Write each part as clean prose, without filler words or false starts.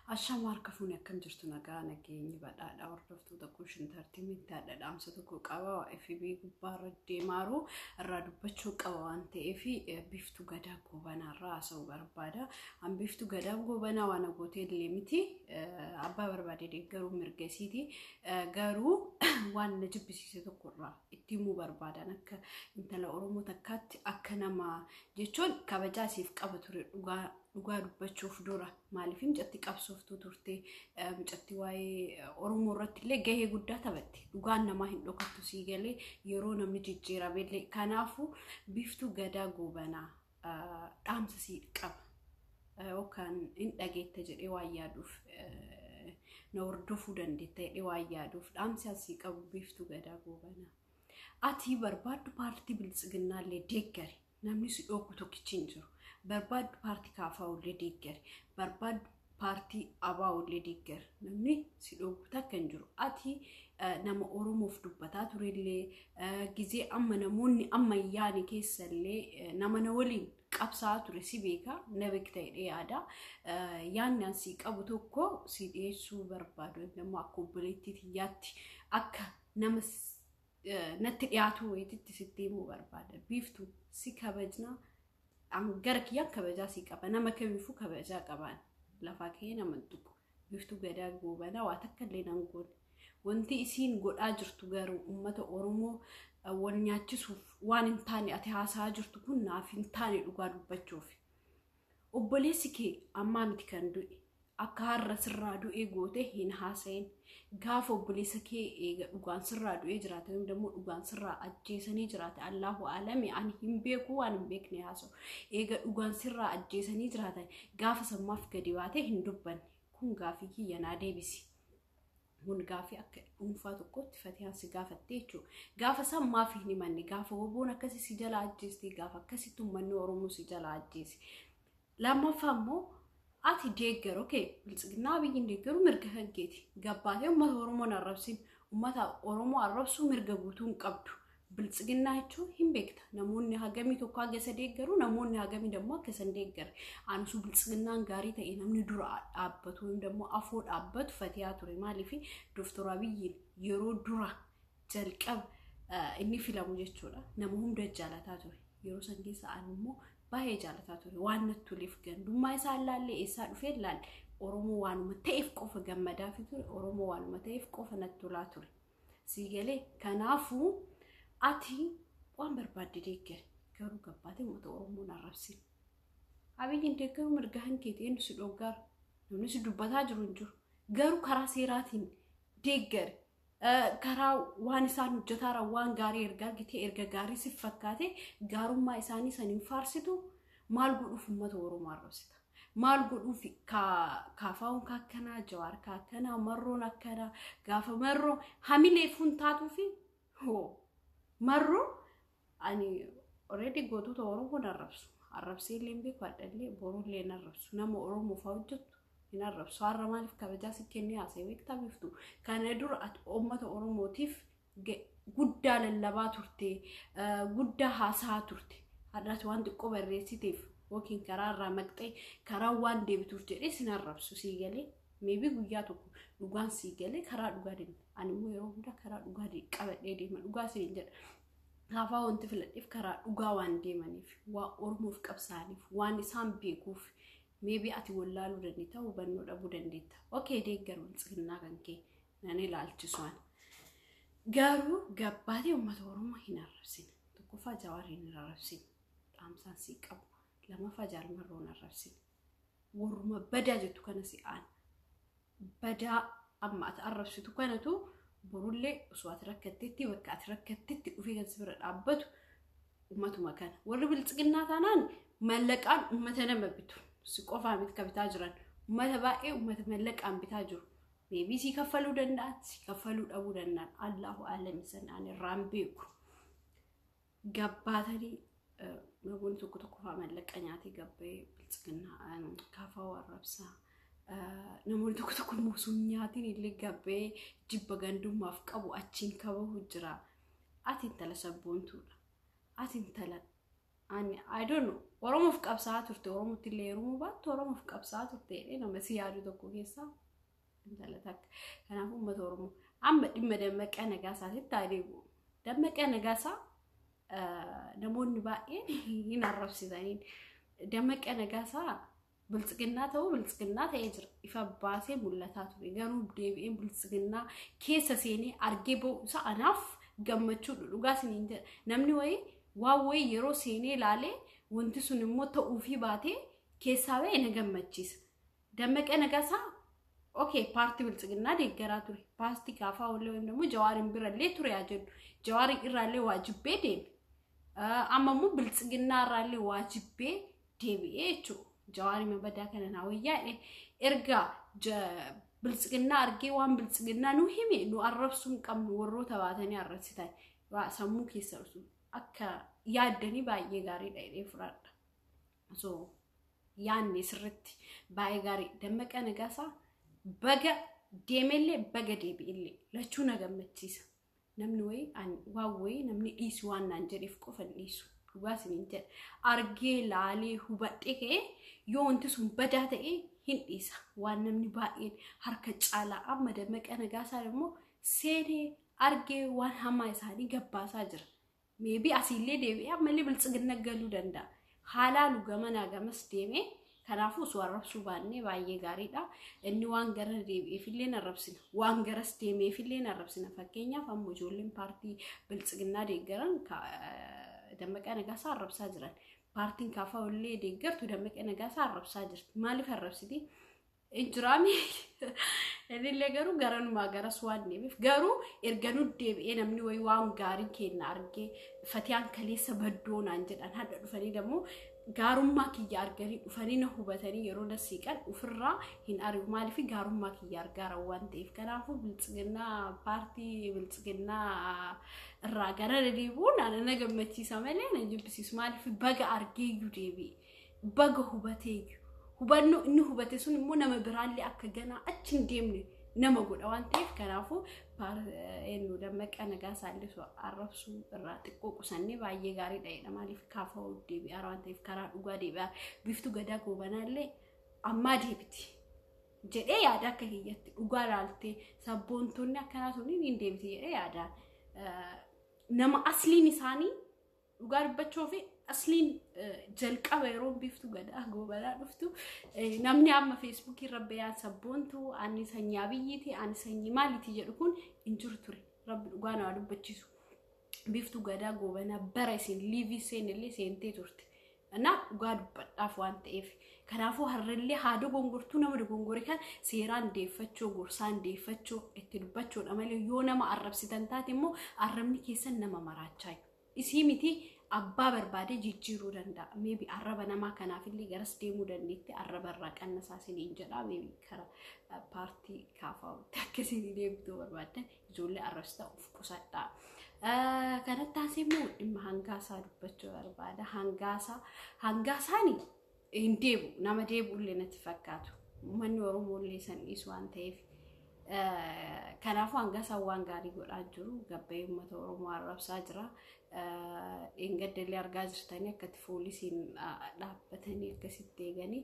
Ashaama, harka fuuni, akkam jirtu? Nagaa, nageenyi badhaadha. Hordoftoota Kushin Tartiimitti haadha dhaamsa tokko qaba. FB gubbaarra deemaaru irraa dubbachuu qaba waan ta'eef, Biiftuu Gadaa Goobanaa irraa haasa'uu barbaada. An Biiftuu Gadaa Goobanaa waan gootee illee miti, abbaa barbaade deeggaruu mirga isiiti. Garuu waan na jibbisiise tokko irraa itti himuu barbaadan, akka intala Oromoo takkaatti, akka nama jechuun kabajaa isiif qaba ture dhugaa dhugaa dubbachuuf dura. Maaliif, mucatti qabsooftuu turte, mucatti waa'ee Oromoo irratti illee gahee guddaa taphatte. Dhugaan namaa hin dhokattu, sii galee, yeroo namni jijjiiramellee. Kanaafuu Biiftuu Gadaa Goobanaa, dhaamsa sii qaba, yookaan hin dhageetta jedhee waan yaaduuf, na hordofuu dandeetta jedhee waan yaaduuf, dhaamsi asii qabu, Biiftuu Gadaa Goobanaa. Ati barbaaddu paartii Biltsiginnaallee deeggari. Namni si dhoogu tokkichi hin jiru. Barbaaddu paartii KFOllee deeggari. Barbaaddu paartii ABOllee deeggari. Namni si dhoogu takka hin jiru. Ati nama Oromoof dubbataa turellee, gizee amma namoonni amma yaane keessallee nama na waliin qabsaa'aa ture, si beeka, na beekta jedhee yaada. Yaadni an si qabu tokko si dhiyeessuu barbaadu immoo, akka obboleettii tiyyaatti, akka nama natti dhiyaatu wayiititti sitti himuu barbaada. Biiftuu, si kabajna, gara kiyyaan kabajaa si qaba. Nama kamiifuu kabajaa qabaan. Lafaa ka'ee nama tuqu. Biiftuu Gadaa Goobanaa waa takka illee nan goone. Wanti isiin godhaa jirtu garuu uummata Oromoo wal nyaachisuuf waan hin taane ati haasa'aa jirtu kun naaf hin taane dhugaa dubbachuuf. Obboleessi kee ammaa miti kan du'e. Akka har'a sirraa du'ee goote hin haasa'in. Gaafa obboleessa kee eega dhugaan sirraa du'ee jiraate, yookiin immoo dhugaan sirraa ajjeesanii jiraate, Allahu alami, ani hin beeku, waan hin beekne haasa'u. Eega dhugaan sirraa ajjeesanii jiraatan, gaafa sammaaf gadi baatee hin dubbanne? Kun gaafii kiyya naa deebisi. Kun gaafii akka dhuunfaa tokkotti Fatiyaan si gaafatte jechuudha. Gaafa san maaf hin himanne? Gaafa woboon akkasii si jala ajjeeste, gaafa akkasitti uummanni Oromoo si jala ajjeese. Lammaffaa immoo ati deeggaru, okay, Biltsiginnaa, Abiyyiin deeggaru mirga kan keeti. Gabbaatee uummata Oromoo hin arrabsin. Uummata Oromoo arrabsuu mirga guutuu hin qabdu. Biltsiginnaa jechuun hin beekta. Namoonni hagamii tokko haga isa deeggaru, namoonni hagamii immoo akka isa hin deeggarre. Anusuu Biltsiginnaan gaarii ta'e, namni dura dhaabbatu immoo afoo dhaabbatu Fatiyaa ture. Maaliif, Dooktor Abiyyiin yeroo dura jalqaba inni filamu jechuudha. Nama hunda jaalataa ture. Yeroo san keessa ani immoo baay'ee jaalataa ture. Waan natti toleef gandummaa isaa ilaallee, eessaa dhufee ilaalle, Oromoo waanuma ta'eef qofa gammadaa fi ture. Oromoo waanuma ta'eef qofa natti tolaa ture. Sii galee? Kanaafuu ati waan barbaadde deeggari. Garuu gabbaatee uummata Oromoo arrabsin. Abiyyiin deeggaruu mirga hankeeti, eenyu si dhoggaara? Namni si dubbataa jiru hin jiru. Garuu karaa seeraatiin deeggari. Karaa waan isaan hojjetaara waan gaarii erga argite, erga gaarii si fakkaate, gaarummaa isaanii saniin faarsitu, maal godhuuf uummata Oromoo arrabsita? Maal godhuuf KFO'n akkanaa, Jawaar akkanaa, Marroon akkanaa, gaafa Marroo hamilee fuuntaatuu fi hoo Marroo, ani already gootota Oromoo arrabsu. Arrabsee illee hin beeku, hadhallee borullee hin arrabsu. Nama Oromoo fa'aa hojjetu hin arrabsu. Har'a maaliif kabajaa si kennee haasa'e beektaa, Biiftuu? Kana dura ati uummata Oromootiif guddaa lallabaa turte, guddaa haasaa turte. Har'as waan xiqqoo barreessiteef yookiin karaa irraa maqxee karaa waan deebituuf jedhee sin arrabsu, sii galee? Maybe guyyaa tokko dhugaan sii galee karaa dhugaa deemta. Ani immoo yeroo hundaa karaa dhugaa qabadhee deema. Dhugaa siin jedha. Kaafaa wanti filadheef karaa dhugaa waan deemaniif, waan Oromoof qabsaaniif, waan isaan beekuuf. Maybe ati wallaaluu dandeetta, hubannoo dhabuu dandeetta. Okay, deeggaru Biltsiginnaa kan kee nan ilaalchisuan. Garuu gabbaatee uummata Oromoo hin arrabsin. Tokkoffaa Jawaar hin arrabsin. Dhaamsaan sii qabu. Lammaffaa Jaalmarroo hin arrabsin. Warruma badaa jettu kana si aan. Badaa amma ati arrabsitu kanatu borullee osoo ati rakkattetti, bakka ati rakkattetti dhufee kan si bira dhaabbatu uummatuma kana. Warri Biltsiginnaa taanaan mallaqaan uummata nama bitu. Si qofaa miti ka bitaa jiran. Uummata baay'ee uummata mallaqaan bitaa jiru. Maybe si kaffaluu danda'an, si kaffaluu dhabuu danda'an. Allahu alami, sanaan irraan beeku. Gabbaatanii namoonni tokko tokko fa'aa mallaqa nyaatee gabbee Biltsiginnaa KFO arrabsaa. Namoonni tokko tokko immoo osoo hin nyaatiin illee gabbee jibba gandummaaf qabu achiin kabahu jira. Ati intala sabboontuudha. Ati intala Ani I don't know, Oromoof qabsaa'aa turte, Oromootti illee heerumuu baattu Oromoof qabsaa'aa turte jedhee nama si yaadu tokko keessaa intala takka. Kanaafuu uummata Oromoo, amma dhimma Dammaqaa Nagaasaatitti haa deebi'u. Dammaqaa Nagaasaa namoonni baay'een hin arrabsitaniin. Dammaqaa Nagaasaa biltsiginnaa ta'uu biltsiginnaa ta'ee jira. Ifa baasee mul'ataa ture. Garuu deebi'een biltsiginnaa keessa seenee argee ba'uusaa anaaf gammachuu dhugaa isiniin jedha. Namni wayii waan wayii yeroo seenee ilaalee wanti sun immoo ta'uufii baatee keessaa ba'e na gammachiisa. Dammaqaa Nagaasaa okay, paartii biltsiginnaa deeggaraa ture. Paartii kaafaa wallee wayim immoo Jawaariin birallee ture haa jennu. Jawaariin irraallee waa jibbee deeme. Amma immoo biltsiginnaa irraallee waa jibbee deebi'ee jechuudha. Jawaarii badaa kana naa wayyaa erga biltsiginnaa argee waan biltsiginnaa nu hime nu arrabsuu hin qabnu. Warroota baatanii arrabsitan sammuu keessa akka yaaddanii baay'ee gaariidha jedhee fudhadha. So yaanne sirritti baay'ee gaarii. Dammaqaa Nagaasaa baga deemellee baga deebi'illee lachuu na gammachiisa. Namni wayii waan wayii namni dhiisu waan naan jedheef qofa hin dhiisu. Dhugaa isiniin jedha. Argee laalee hubadhee ka'ee yoo wanti sun badaa ta'e hin dhiisa. Waan namni baay'een harka caalaa amma Dammaqaa Nagaasaa immoo seenee argee waan hamaa isaanii gabbaasaa jira. Maybe asiillee deebi'ee ammallee biltsiginna galuu danda'a. Haalaalu gamanaa gamas deemee, kanaafuu osoo arrabsuu baannee baay'ee gaariidha. Inni waan gara deebi'eefillee arrabsina. Waan garas deemeefillee arrabsina. Fakkeenyaaf amma ijoolleen paartii biltsiginnaa deeggaran Dammaqaa Nagaasaa arrabsaa jiran. Paartiin kaafaa illee deeggartu Dammaqaa Nagaasaa arrabsaa jirti. Maaliif arrabsiti? Injiraami innillee garuu garanumaa garas waan deemeef, garuu erga nu deebi'ee namni wayii waan gaarii kenna argee fatiyaan kaleessa baddoo naan jedhan hadha dhufanii dammoo gaarummaa kiyya arganii dhufanii na hubatanii yeroo na siiqan ofirraa hin ari'u. Maaliif? Gaarummaa kiyya argaaran waan ta'eef. Kanaafuu biltsiginnaa, paartii biltsiginnaa irraa gara deebi'uun na gammachiisa malee na jibbisiisu. Maaliif? Baga argeeyyuu deebi'e, baga hubateeyyuu, hubannoo inni hubate sun immoo nama biraallee akka ganaa achi hin deemne nama godha waan ta'eef. Kanaafuu eenyu Dammaqaa Nagaasaallee arrabsuu irraa xiqqoo qusannee baay'ee gaariidha jedha. Maaliif? Kaafaa deebi'aa waan ta'eef, karaa dhugaa deebi'aa. Biftu Gadaa Goobanaallee ammaa deebiti jedhee yaada. Akka kiyyatti dhugaa laaltee sabboontonni akkanaa suniin hin deebiti jedhee yaada. Nama asliin isaanii dhugaa dubbachuu fi asliin jalqaba yeroo Biftu Gadaa Goobanaa dhuftu namni amma Feesbuukii irra bayaan sabboontu ani sanyii Abiyyiiti, ani sanyii maaliiti jedhu kun hin jiru ture. Rabbi dhugaa nama dubbachiisu. Biftu Gadaa Goobanaa bara isin liivii seenillee seentee turte. Na dhugaa dubbadhaaf waan ta'eef. Kanaafuu har'allee haa dogongortuu, nama dogongore kan seeraan deeffachuu, gorsaan deeffachuu, itti dubbachuudha malee yoo nama arrabsitan taate immoo arrabni keessan nama maraachaa. Isii miti, abbaa barbaadee jijjiiruu danda'a. Maybe arraba namaa kanaafillee garas deemuu dandeetti, arraba irraa qannasaa isiniin jedha. Maybe kara paartii kaafaa'utti akkasiin deemtuu barbaaddan ijoollee arrabsita of qusadhaa. Kanatti taasise immoo dhimma Hangaasaa dubbachuu barbaada. Hangaasaa, Hangaasaan hin deebi'u, nama deebi'ullee natti fakkaatu. Uummanni Oromoo illee san dhiisu waan ta'eef. Kanaafuu Hangaasaan waan gaarii godhaa jiru, gabbayee uummata Oromoo arrabsaa jira. Dheengadda argaa jirtanii akkatti poolisiin dhaabbatanii akkasitti eeganii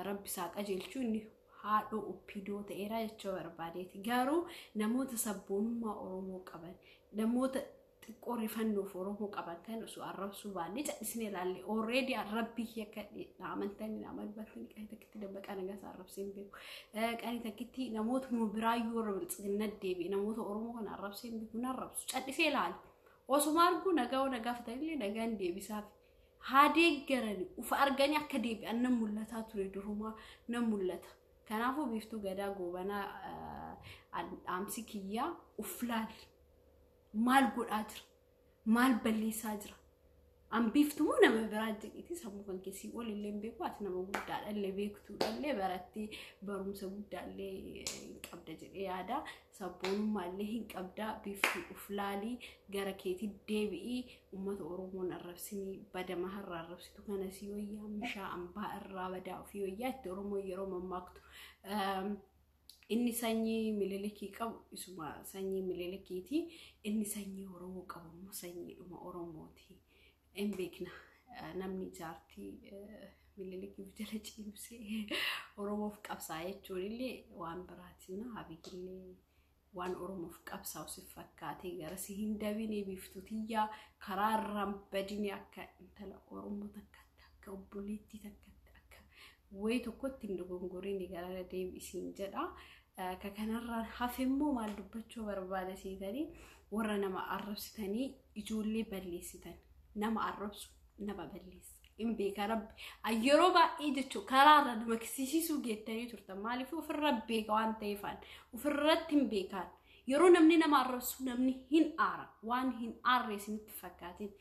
rabbi isaa qajeelchuu, inni haadhoo oppidoo ta'eera jechuu barbaadeeti. Garuu namoota sabboonummaa Oromoo qaban, namoota xiqqoo rifannoof Oromoo qaban kan osoo arrabsuu baannee callisnee ilaalle. Already rabbii akka amantanii nama dubbatanii qanii takkitti Dammaqaa Nagaasaa arrabsee hin beeku. Qanii takkitti namoota biraayyuu warra biltsiginna deebi'e namoota Oromoo kana arrabsee hin beeku, arrabsu callisee ilaale. Osuma arguu nagaa nagaafatanillee nagaan deebisaaf. Haa deeggarani, ufa arganii akka deebi'an nan mul'ataa ture, durumaa nan mul'ata. Kanaafuu Biiftuu Gadaa Goobanaa, dhaamsi kiyyaa uf laali. Maal godhaa jira? Maal balleessaa jira? An Biiftuu moo nama biraa jedheeti sammuu kan keessii ol illee hin beeku. Ati nama guddaadha illee, beektuudha illee, barattee barumsa guddaa illee hin qabda jedhee yaada. Sabboonummaa illee hin qabda. Biiftuu, uf laalii, gara keetii deebi'ii, uummata Oromoon arrabsinii badama har'a arrabsitu kana si wayyaa mishaa ambaa irraa badaa ofii wayyaa itti Oromoon yeroo mammaaktu. Inni sanyii Mililikii qabu isuma sanyii Mililikiiti. Inni sanyii Oromoo qabu immoo sanyiidhuma Oromooti. Hin beekna. Namni jaartii Minilikiif jala ciibsee Oromoof qabsaa jechuun illee waan biraatiin, Abiyyiillee waan Oromoof qabsaa'u si fakkaatee gara si hin dabine. Biiftuu tiyyaa, karaa irraan badine. Akka intala Oromoo takkatti, akka obboleettii takkatti, akka wayii tokkotti hin dogongoriin, gara deebisiin jedha. Ka kanarraan hafe immoo maal dubbachuu barbaada seetanii? Warra nama arrabsitanii ijoollee balleessitan, nama arrabsu nama balleessa. Hin beeka Rabbi. Yeroo baay'ee jechuun karaarra nama kisiisuu geettanii turtan. Maaliif? Ofirra beeka waan ta'eefaan ofirratti hin beekaan. Yeroo namni nama arrabsu namni hin aara. Waan hin aarre isinitti fakkaatin.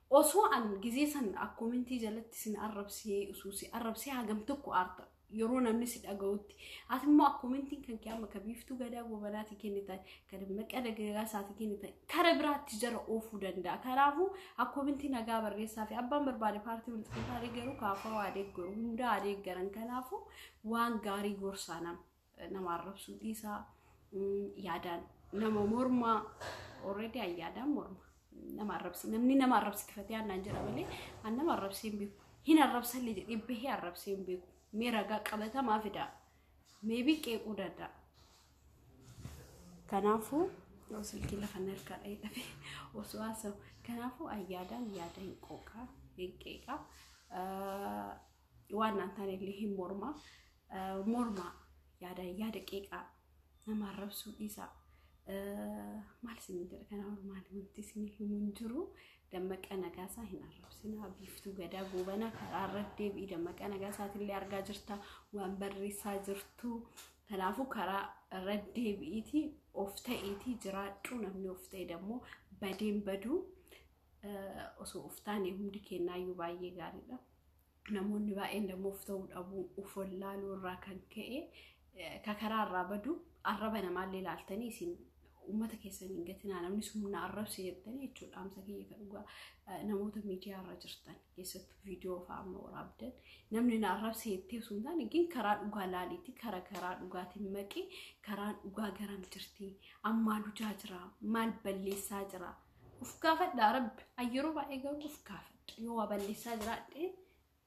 Osoo an gizee san akkomentii jalatti isin arrabsee, osoo si arrabsee hagam tokko aarta yeroo namni si dhaga'utti. Ati immoo akkomentiin kan kee amma ka Biiftuu Gadaa Gobanaati kennitan, kan Dammaqaa Dagaasaati kennitan, kara biraatti jara oofuu danda'a. Kanaafuu akkomentii nagaa barreessaa fi abbaan barbaade paartii Bilxiginnaa deeggaru, kaafaa waa deeggaru, hundaa deeggaran. Kanaafuu waan gaarii gorsaa, nama arrabsuu dhiisaa, yaadaan nama mormaa. Already yaadaan morma. Nama arrabsi, namni nama arrabsifatee aannan jedha malee an nama arrabsee hin beeku. Hin arrabsallee jedhee bahee arrabsee hin beeku. Mee ragaa qabatamaa fidaa. Meebii qeequu danda'a. Kanaafuu silkii lafa harkaa dhahee dhabe osoo haasa'u. Kanaafuu ayyaadaan yaada hin qooqaa, hin qeeqaa. Waan naan taane illee hin mormaa. Mormaa, yaadaan yaada qeeqaa, nama arrabsuu dhiisaa. Maal isin jedha? Kanaaf maal wanti isin himu hin jiru. Dammaqa Nagaasaa hin arrabsinaa. Biiftuu Gadaa Goobanaa, karaa irratti deebi'i. Dammaqa Nagaasaatillee argaa jirta, waan barreessaa jirtu. Kanaafuu karaa irra deebi'iitii of ta'iitii jiraadhu. Namni of ta'e dammoo badeen baduu. Osoo of taane hundi kennaayyuu baay'ee gaariidha. Namoonni baay'een dammoo of ta'uu dhabuu, of wallaaluu irraa kan ka'e ka karaa irraa badu. Arraba namaallee ilaaltanii isin uummata keessan hin gatinaa. Namni humna arrabse jettanii jechuudha. Dhaamsa kiyya kan dhugaa, namoota miidiyaa irra jirtan, keessattuu viidiyoo fa'aa amma waraabdan, namni na arrabse jettee osoo hin taane, gin karaa dhugaa laaliiti, karaa dhugaatiin maqi. Karaan dhugaa garam jirti, ammaa lujaa jira, maal balleessaa jira, uf gaafadhaa. Rabbi yeroo baay'ee garuu uf gaafadha. Yoo waa balleessaa jiraadhe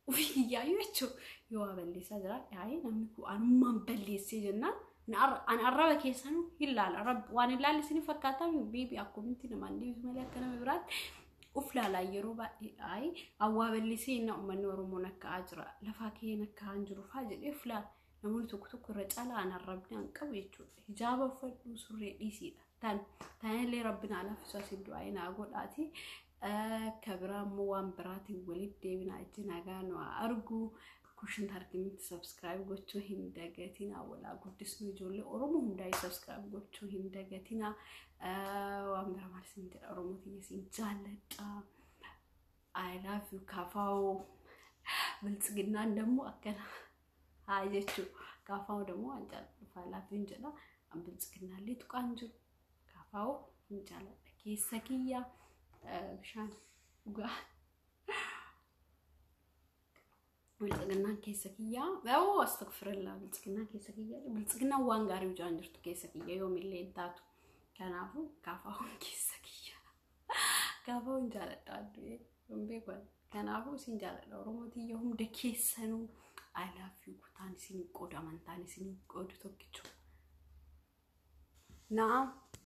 ofii kiyyaayyuu jechuudha, yoo waa balleessaa jiraadhe, haayee, namni kun anummaan balleessee jennaan an arraba keessanuu hin laala. Rabbi waan hin laalle isin fakkaataa biibi akkumitti namaan deebisu malee akka nama biraatti uf laalaa yeroo baay'ee. Ayi, awwaa balleessee inni uummanni Oromoon akka jira, lafaa keen akka hin jiru faa jedhee uf laala. Namoonni tokko tokko irra caalaa an arrabni an qabu jechuudha. Hijaaba uffadhu, surree dhiisiidha. Tan tanillee Rabbi naa laaffisu, asiin du'aa naa godhaati. Ka biraa immoo waan biraatiin walitti deebinaa. Ijji nagaa nu haa argu. Kushin Tartimitti subscribe gochuu hin dagatinaa. Walaa guddisnu, ijoollee Oromoo hundaa'e subscribe gochuu hin dagatinaa. Waan biraa maal isin jedha? Oromoo tiyya, isin jaalladha. I love you. Kafaa'oo Biltsiginnaan dammoo akkana haa jechuu. Kafaa'oo dammoo waan jaalladhu I love you jedha. An Biltsiginnaallee tuqaan jiru. Kafaa'oo hin jaalladha. Keessa kiyya bishaan dhugaa. Biltsiginnaan keessa kiyyaa. Oo, astagfirullah, Biltsiginnaan keessa kiyyaa. Biltsiginnaan waan gaarii hojjaan jirtu keessa kiyya yoomillee hin taatu. Kanaafuu kaafaa'uun keessa kiyya. Kaafaa'uun jaaladha adduu hin beekan. Kanaafuu isin jaaladha, Oromoo tiyya hunda keessanuu. I love you. Kutaan isin qoodu, amantaan isin qoodu tokkichuma. Na'am.